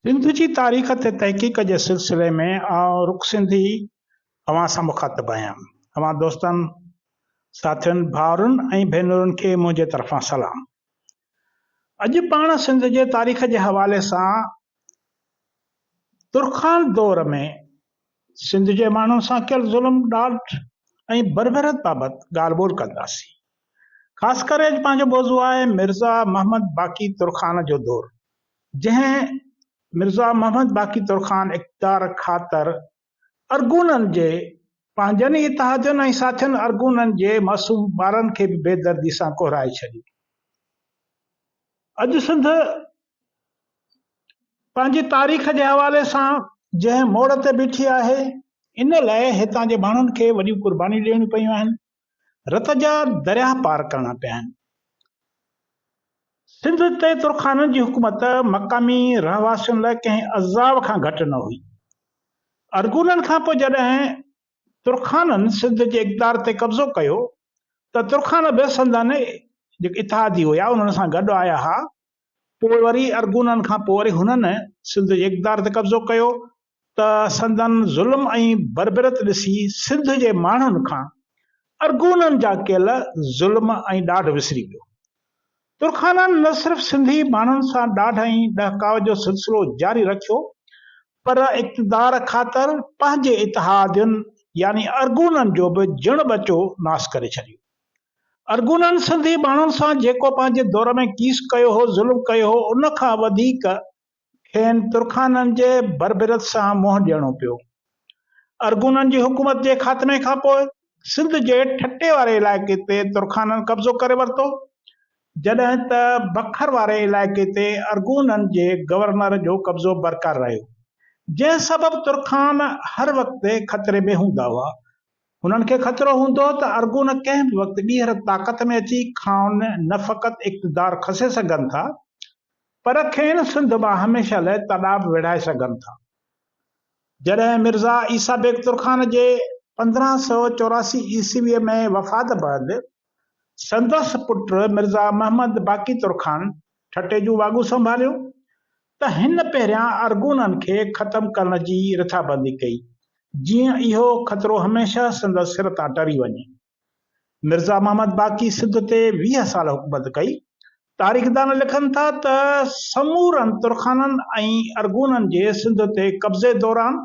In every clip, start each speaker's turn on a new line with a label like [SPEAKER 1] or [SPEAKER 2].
[SPEAKER 1] سنڌ جي تاريخ تي تحقيق جي سلسلي ۾ آئون رڪ سنڌي اوهان سان مخاطب آهيان. اوهان دوستن، ساٿين، ڀائرن ۽ ڀينرن کي منهنجي طرفان سلام. اڄ پاڻ سنڌ جي تاريخ جي حوالي سان ترخان دور ۾ سنڌ جي ماڻهن سان ڪيل ظلم، ڏاڍ ۽ بربريت بابت ڳالهه ٻولهه ڪنداسين. خاص ڪري اڄ پنهنجو موضوع آهي مرزا محمد باقي ترخان جو دور. جنهن مرزا محمد باقي ترخان اقتدار خاطر ارغونن جي پنهنجن ئي اتحادين ۽ ساٿين ارغونن جي معصوم ٻارن کي به بيدردي سان ڪهرائي ڇڏيو. اڄ سنڌ پنهنجي تاريخ جي حوالي سان جنهن موڙ تي بيٺي آهي، ان لاء هتان جي ماڻهن کي وڏيون قربانيون ڏيڻيون پيون آهن. رت جا درياهه پار ڪرڻا پيا آهن. سنڌ تي ترخانن جي حڪومت مقامي رهواسين لاء ڪنهن عذاب کان گهٽ نه هئي. ارغونن کان پوء جڏهن ترخانن سنڌ جي اقتدار تي قبضو ڪيو ته ترخان به سندن جيڪي اتحادي هيا انهن سان گڏ آيا ها. پوء وري ارغونن کان پوء وري هنن سنڌ جي اقتدار تي قبضو ڪيو ته سندن ظلم ۽ بربريت ڏسي سنڌ جي ماڻهن کان ارغونن جا ڪيل ظلم ۽ ڏاڍ وسري ويو. ترخانن نه صرف سنڌي ماڻهن سان ڏاڍ ۽ ڏهڪاء جو سلسلو جاري رکيو پر اقتدار خاطر پنهنجي اتحادين يعني ارغونن جو به جڻ ٻچو ناس ڪري ڇڏيو. ارغونن سنڌي ماڻهن سان جيڪو پنهنجي دور ۾ ڪيس ڪيو هو، ظلم ڪيو هو، ان کان وڌيڪ کين ترخانن جي بربريت سان منهن ڏيڻو پيو. ارغونن جي حڪومت جي خاتمي کان پوء سنڌ جي ٺٽي واري علائقي تي ترخانن قبضو ڪري ورتو، جڏهن ته بکر واري علائقي تي ارغونن جي گورنر جو قبضو برقرار رهيو، جنهن سبب ترخان هر وقت خطري ۾ هوندا هئا. هنن کي خطرو هوندو هو ته ارغون ڪنهن به وقت ٻيهر طاقت ۾ اچي کانئن نه فقط اقتدار کسي سگهن ٿا، پر کين سنڌ مان هميشه لاء تڏا به ويڙهائي سگهن ٿا. جڏهن مرزا عيسيٰ بيگ ترخان جي 1584 عيسويء ۾ وفات بعد سندس پٽ مرزا محمد باقي ترخان ٺٽي جون واڳون سنڀاليون ته هن پهريان ارغونن کي ختم ڪرڻ جي رٿابندي ڪئي، جيئن اهو خطرو هميشه سندس سر تان ٽري وڃي. مرزا محمد باقي سنڌ تي 20 سال حڪومت ڪئي. تاريخدان لکن ٿا ته سمورن ترخانن ۽ ارغونن جي سنڌ تي قبضي دوران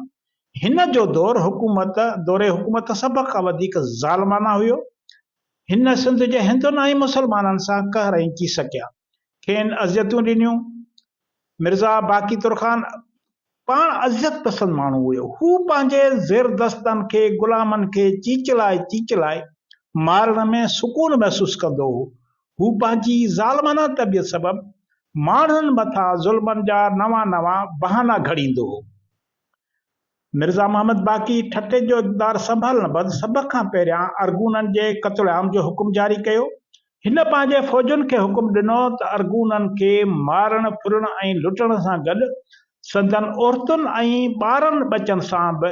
[SPEAKER 1] هن جو دور حڪومت دور حڪومت سڀ کان وڌيڪ ظالمانه هيو. هن سنڌ جي هندن ۽ مسلمانن سان قهر ۽ ڪيس ڪيا. کين اذيتون ڏنيون. مرزا باقي ترخان پاڻ اذيت پسند ماڻهو هيو. هو پنهنجي زيردستن کي، غلامن کي چيچلائي چيچلائي مارڻ ۾ سڪون محسوس ڪندو هو. هو پنهنجي ظالمانه طبيعت سبب ماڻهن مٿان ظلمن جا نوان نوان بهانا گهڙيندو هو. مرزا محمد باقي ٺٽي جو اقتدار سنڀالڻ بعد سڀ کان پهريان ارغونن جي قتل عام جو حڪم جاري ڪيو. هن پنهنجي فوجن کي حڪم ڏنو ته ارغونن کي مارڻ، ڦرڻ ۽ لٽڻ سان گڏ سندن عورتن ۽ ٻارن ٻچن سان به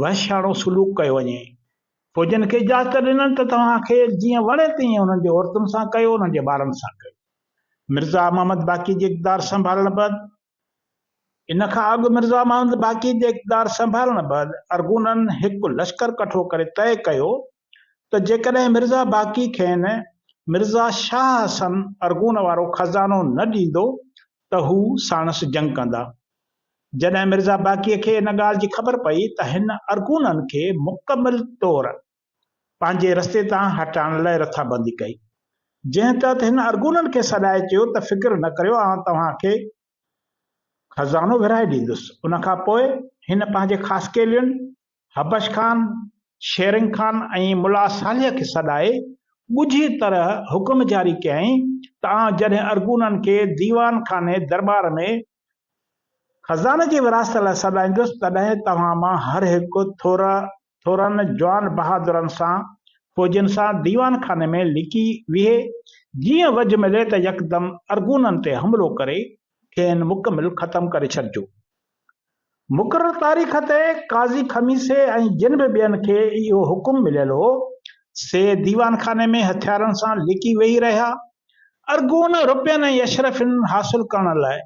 [SPEAKER 1] وحشياڻو سلوڪ ڪيو وڃي. فوجن کي اجازت ڏنن ته توهان کي جيئن وڻي تيئن انهن جي عورتن سان ڪيو، انهن جي ٻارن سان ڪيو. مرزا محمد باقي جي اقتدار سنڀالڻ بعد ان کان اڳ مرزا محمد باقي جي اقتدار سنڀالڻ بعد ارغونن هڪ لشڪر ڪٺو ڪري طئي ڪيو ته جيڪڏهن مرزا باقي کين مرزا شاهه حسن ارغون وارو خزانو نه ڏيندو ته هو ساڻس جنگ ڪندا. جڏهن مرزا باقيء کي ان ڳالهه جي خبر پئي ته هن ارغونن کي مڪمل طور پنهنجي رستي تان هٽائڻ لاء رٿابندي ڪئي، جنهن تحت هن ارغونن کي سڏائي چيو ته فڪر نه ڪريو آئون توهان کي خزانو ورهائي ڏيندس. ان کان پوء هن پنهنجي خاصخيلين حبش خان، شيرنگ خان ۽ ملا صالح کي سڏائي ڳجهي طرح حڪم جاري ڪيائين ته آئون جڏهن ارغونن کي ديوان خاني درٻار ۾ خزاني جي ورهاست لاء سڏائيندس تڏهن توهان مان هر هڪ ٿورن جوان بهادرن سان فوجين سان ديوان خاني ۾ لڪي ويهي، جيئن وجهه ملي ته يڪدم ارغونن تي حملو ڪري کين مڪمل ختم ڪري ڇڏجو. مقرر تاريخ تي قاضي خميسي ۽ جن به ٻين کي اهو حڪم مليل هو، سي ديوان خاني ۾ هٿيارن سان لڪي ويهي رهيا. ارغون رپين ۽ اشرفين حاصل ڪرڻ لاء.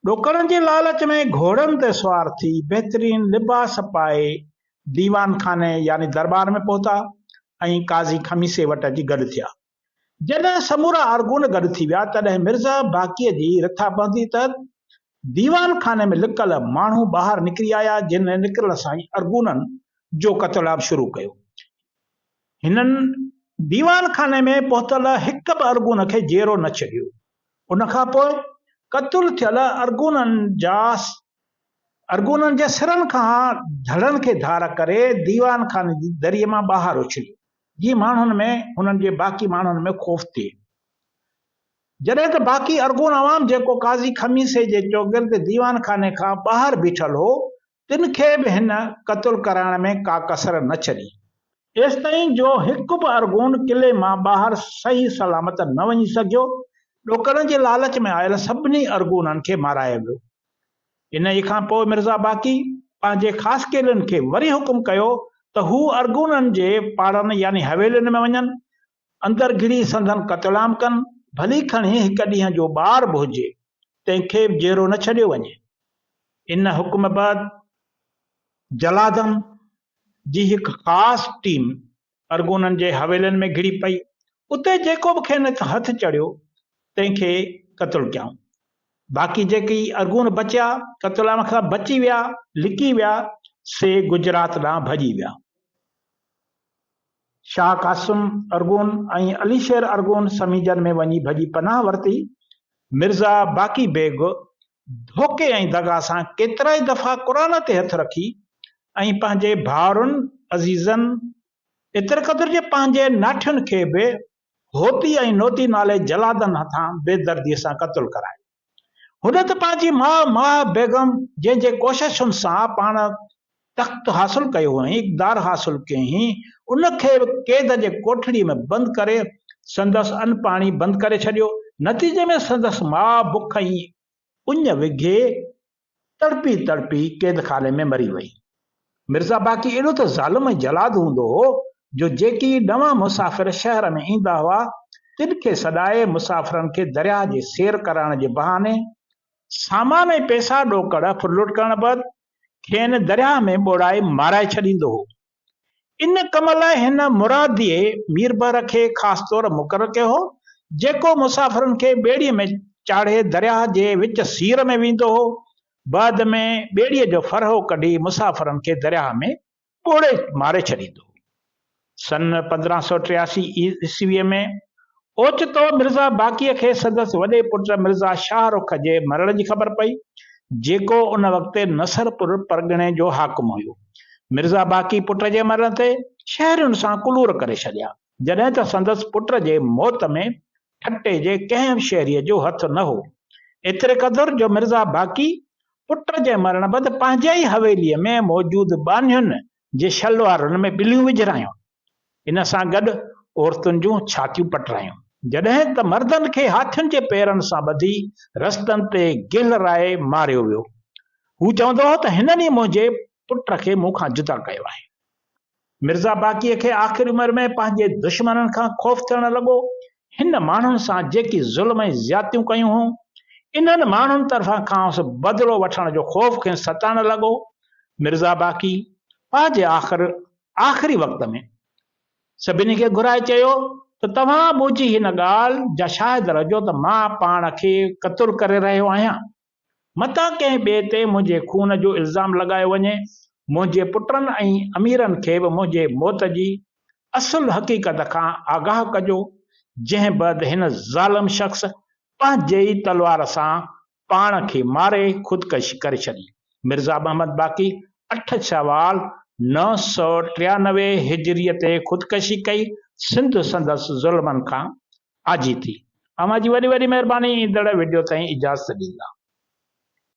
[SPEAKER 1] ڏوڪڙن جي لالچ ۾ گهوڙن تي سوار ٿي بهترين لباس پائي ديوان خاني يعني درٻار ۾ پهتا ۽ قاضي خميسي وٽ اچي گڏ ٿيا. جڏهن سمورا ارغون گڏ ٿي ويا، تڏهن مرزا باقيء جي رٿابندي تحت ديوان خاني ۾ لڪل ماڻهو ٻاهر نڪري آيا، جن نڪرڻ سان ئي ارغونن جو قتلام شروع ڪيو. هنن ديوان خاني ۾ پهتل هڪ به ارغون کي جيئرو نه ڇڏيو. ان کان پوء قتل ٿيل ارغونن جا ارغونن جي سرن کان ڌڙن کي ڌار ڪري ديوان خاني جي دريء مان ٻاهر اڇليو، جيئن ماڻهن ۾ هنن جي باقي ماڻهن ۾ خوف ٿئي. جڏهن ته باقي ارغون عوام جيڪو قاضي خميسي جي چوگرد ديوان خاني کان ٻاهر بيٺل هو، تن کي به هن قتل ڪرائڻ ۾ ڪا ڪسر نه ڇڏي. ايستائين جو هڪ به ارغون قلعي مان ٻاهر صحيح سلامت نه وڃي سگهيو. ڏوڪڙن جي لالچ ۾ آيل سڀني ارغونن کي مارايو ويو. انهيء کان پوء مرزا باقي پنهنجي خاصخيلين کي وري حڪم ڪيو ته هو ارغونن جي پاڙن يعني حويلين ۾ وڃن، اندر گهڙي سندن قتلام ڪن، ڀلي کڻي هڪ ڏينهن جو ٻار به هجي، تنهن کي به جيئرو نه ڇڏيو وڃي. ان حڪم بعد جلادن جي هڪ خاص ٽيم ارغونن جي حويلين ۾ گهڙي پئي. اتي جيڪو به کين هٿ چڙهيو، تنهن کي قتل ڪيائون. باقي جيڪي ارغون بچيا، قتلام کان بچي ويا، لڪي ويا، سي گجرات ڏانهن ڀڄي ويا. شاهه قاسم ارغون ۽ علي شير ارغون سميجن ۾ وڃي ڀڄي پناهه ورتي. مرزا باقي بيگ ڌوڪي ۽ دغا سان ڪيترائي دفعا قرآن تي هٿ رکي ۽ پنهنجي ڀائرن، عزيزن، ايتريقدر جي پنهنجي ناٺين کي به هوتي ۽ نوتي نالي جلادن هٿان بيدرديء سان قتل ڪرايو. هن ته پنهنجي ماء ماهه بيگم جنهن جي ڪوششن سان پاڻ تخت حاصل ڪيو هئائين، اقتدار حاصل ڪيائين، ان کي به قيد جي ڪوٺڙي ۾ بند ڪري سندس ان پاڻي بند ڪري ڇڏيو. نتيجي ۾ سندس ماء بک ۽ اڃ وگهي تڙپي تڙپي قيدخاني ۾ مري وئي. مرزا باقي ايڏو ته ظالم ۽ جلاد هوندو هو جو جيڪي نوان مسافر شهر ۾ ايندا هئا، تن کي سڏائي مسافرن کي درياهه جي سير ڪرائڻ جي بهاني سامان ۽ پئسا ڏوڪڙ ڦرلٽ ڪرڻ بعد کين درياهه ۾ ٻوڙائي مارائي ڇڏيندو هو. ان ڪم لاء هن مراديء ميربحر کي خاص طور مقرر ڪيو هو، جيڪو مسافرن کي ٻيڙيء ۾ چاڙهي درياهه جي وچ سير ۾ ويندو هو، بعد ۾ ٻيڙيء جو ڦرهو ڪڍي مسافرن کي درياهه ۾ ٻوڙي ماري ڇڏيندو هو. سن 1583 عيسويء ۾ اوچتو مرزا باقيء کي سندس وڏي پٽ مرزا شاهه رخ جي مرڻ جي خبر پئي، جيڪو ان وقت نصرپور پرڳڻي جو حاڪم هيو. مرزا باقي پٽ جي مرڻ تي شهرين سان ڪلور ڪري ڇڏيا، جڏهن ته سندس پٽ جي موت ۾ ٺٽي جي ڪنهن به شهريء جو هٿ نه هو. ايتري قدر جو مرزا باقي پٽ جي مرڻ بعد پنهنجي ئي حويليء ۾ موجود ٻانهين جي شلوارن ۾ ٻليون وجهرايون. ان سان گڏ عورتن جون ڇاتيون پٽرايون، جڏهن ته مردن کي هاٿين جي پيرن سان ٻڌي رستن تي گهلرائي ماريو ويو. هو چوندو هو ته هنن ئي منهنجي پٽ کي مون کان جدا ڪيو آهي. مرزا باقيء کي آخري عمر ۾ پنهنجي دشمنن کان خوف ٿيڻ لڳو. هن ماڻهن سان جيڪي ظلم ۽ زيادتيون ڪيون هيون، انهن ماڻهن طرفان کانئس بدلو وٺڻ جو خوف کيس ستائڻ لڳو. مرزا باقي پنهنجي آخر آخري وقت ۾ سڀني کي گهرائي چيو ته توهان منهنجي هن ڳالهه جا شاهد رهجو ته مان پاڻ کي قتل ڪري رهيو آهيان، متان ڪنهن ٻئي تي منهنجي خون جو الزام لڳايو وڃي، منهنجي پٽن ۽ اميرن کي به منهنجي موت جي اصل حقيقت کان آگاهه ڪجو، جنهن بعد هن ظالم شخص پنهنجي ئي تلوار سان پاڻ کي ماري خودڪشي ڪري ڇڏي. مرزا محمد باقي اٺ شوال 993 هجريء تي خودڪشي ڪئي، سنڌ سندس ظلمن کان آجي ٿي. اوهان جي وڏي وڏي مهرباني ايندڙ وڊيو تائين اجازت ڏيندا.